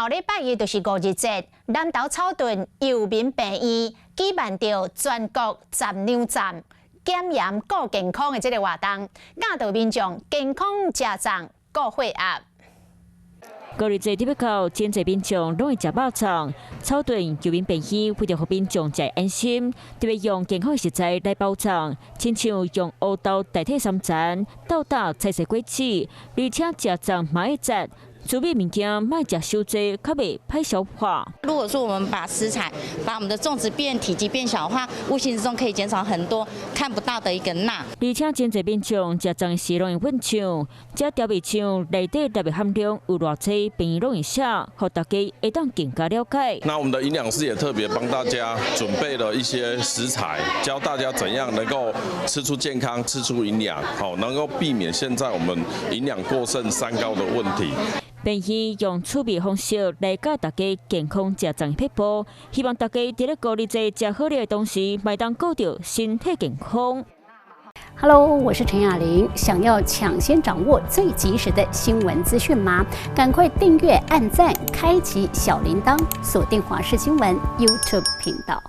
後禮拜一就是五日節，南投草屯佑民病院舉辦著全國十兩站減鹽顧健康的這个活動，教導民眾健康食粽顧血壓。五日節特別到，真濟民眾攏會食肉粽。草屯佑民病院為著予民眾食安心，特別用健康的食材來包粽，親像用烏豆代替三層，鬥膽菜色果子，而且食粽嘛愛節，滋味物件莫食傷濟，較袂歹消化。如果說我們把食材，把我們的粽子變體積變小的話，無形之中可以減少很多看不到的一個鈉。而且真濟民眾食粽時攏會混醬，這調味醬內底鈉的含量有偌濟，病院攏會寫，予大家會當更加了解。那我們的營養師也特別幫大家準備了一些食材，教大家怎樣能夠吃出健康、吃出營養，好，能夠避免現在我們營養過剩、三高的問題。病院用趣味方式來教大家健康食粽撇步，希望大家佇咧五日節食好料的同時，嘛會當顧著身體健康。 Hello，我是陳雅玲。想要搶先掌握最及時的新聞資訊嗎？趕快訂閱、按讚、開啟小鈴鐺，鎖定華視新聞 YouTube 頻道。